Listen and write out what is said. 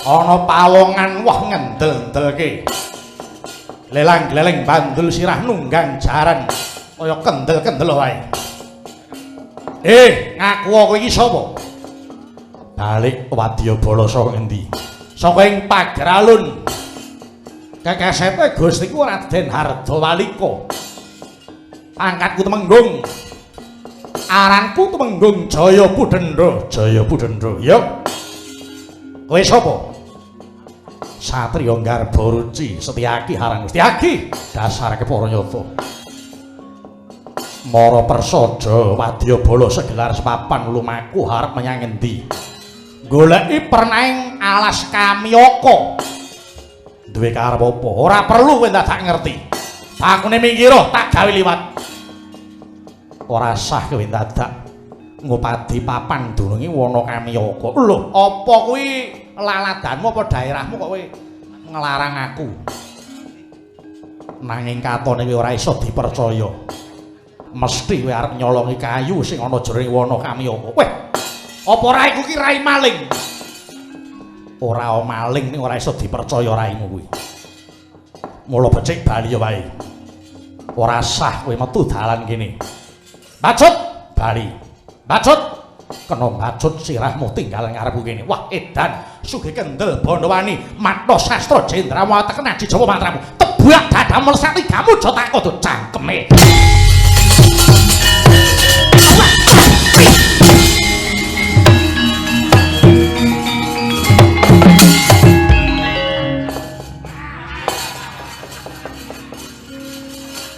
Ana pawongan wah ngendel-endelke. Lelang gleleng bandul sirah nunggang jaran kaya kendel-kendel wae. Ngaku kowe iki sapa? Balik wadyabala saka ngendi? Saka ing Pageralun. Kekesete Gustiku Raden Hardawalika. Pangkatku Temenggung. Aranku Temenggung Jaya Pudendha. Jaya Pudendha. Ya. Kowe sapa? Satriya Garba Ruci Setyaki aran Setyaki dasar kepara nyata. Mara prasaja wadyabala segelar sepapan lumaku arep menyang endi? Goleki pernaing alas Kamyaka. Duwe karep apa? Ora perlu kowe dadak ngerti. Bakune minggir tak gawe liwat. Ora sah kowe dadak ngupadi papan dununge wana Kamyaka. Lho, apa kuwi laladanmu apa daerahmu kok kowe nglarang aku? Nanging katone kowe ora iso dipercaya. Mesti kowe arep nyolongi kayu sing ana jroning wana Kamyaka. Weh, apa raiku ki rai maling? Ora maling ning ora iso dipercaya raimu kuwi. Mula becik bali wae. Ora sah kowe metu dalan kene. Bacut bali. Bacut kena bacut sirahmu tinggal ngarepku kene. Wah, edan sugih kendel Bandawani, matha sastra jendramu teken aji Jawa mantramu. Tebak dadamu lesat ligamu aja tak kudu cangkeme.